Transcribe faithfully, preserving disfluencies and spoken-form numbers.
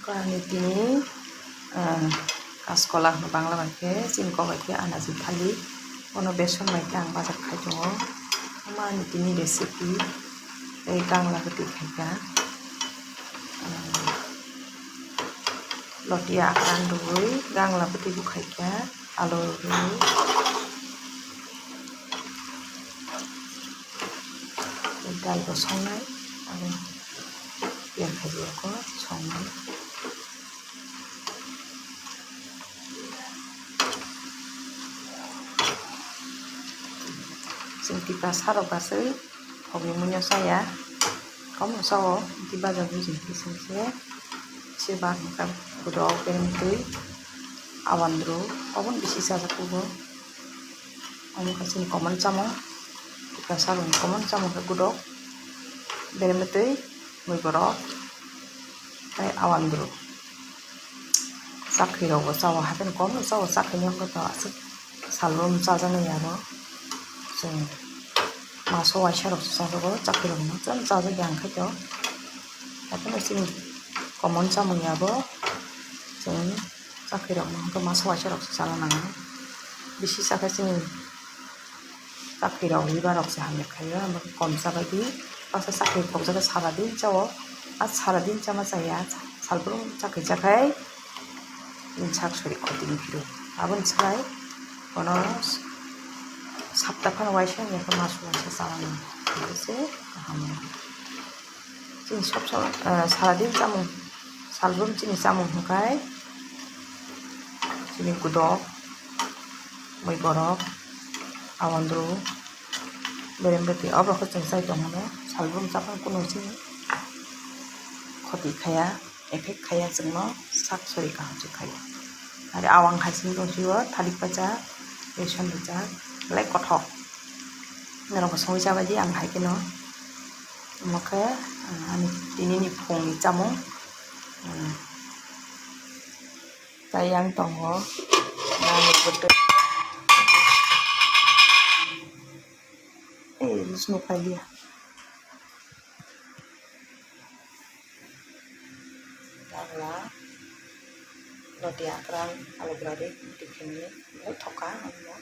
Ani tini, ah, kaskola hwnkhe Bangla bai khe, chini kok bai khe anaji thali. Bono beson bai khe ang bajak khai tongo. Omo ani tini recipe, tei gangla bwtwi khai kha. Ah, lotia akwrang rwui gangla bwtwi bo khai kha, alu rwui. Dal bo songnai, aro piya khaji rok o songnai. Chwng tiprasa rok aswk thokni muino chaya, komo sao, tei bajar bujing khe singse, se ba hwnka gudok bereng twi awandru, obo bisi chajak kugo. Omo khe chini common chamung, tiprasa rokni common chamung khe gudok, beremtwi, mui borok, tei awandru. Chakri rokbo chao, hapheno kom no chao, chakri ni wngkha to aswk salbrum chajaknai abo. Chwng maso waisa rok se chajago, chakri rok no chwng chajak ya wngkha to. Hapheno chini common chamung ya bo, chwng chakri rok no hwnkhe maso waisa rok se chana nango. Bisi chakhe chini chakri rok liver rok se hamya khaio, amo khe kom chabai di. Baksa chakri thokjagwi sara din chao, a sara din chama chaya, salbrum chakri chakhai sak sori khoti ni phiro. Aboni slai bono sapta phano waisa wngya khe maso waisa chana nango, se kaham. Chini sob sob, eh, sara din chamung, salbrum chini chamung hwnkhe chini gudok, mui borok, awandru, beremtwi, oborok khe chwng chai tongmano, salbrum chaphang kunu chini khoti khaya, effect khaya chwngno, sak sori kaham se khaya. Aro awang hai sini tong sio thalik pacha, beson pacha, belai kothok. Norokbo songwi chabaidi ang hai kheno. Omo khe, ah, ani tinini phungni chamung, ah, tei yang tongo nani bwtwi. Eh, nukha liya. Gangla, lotia akwrang, alu bwradi, tiphini, belai thoka, ang no.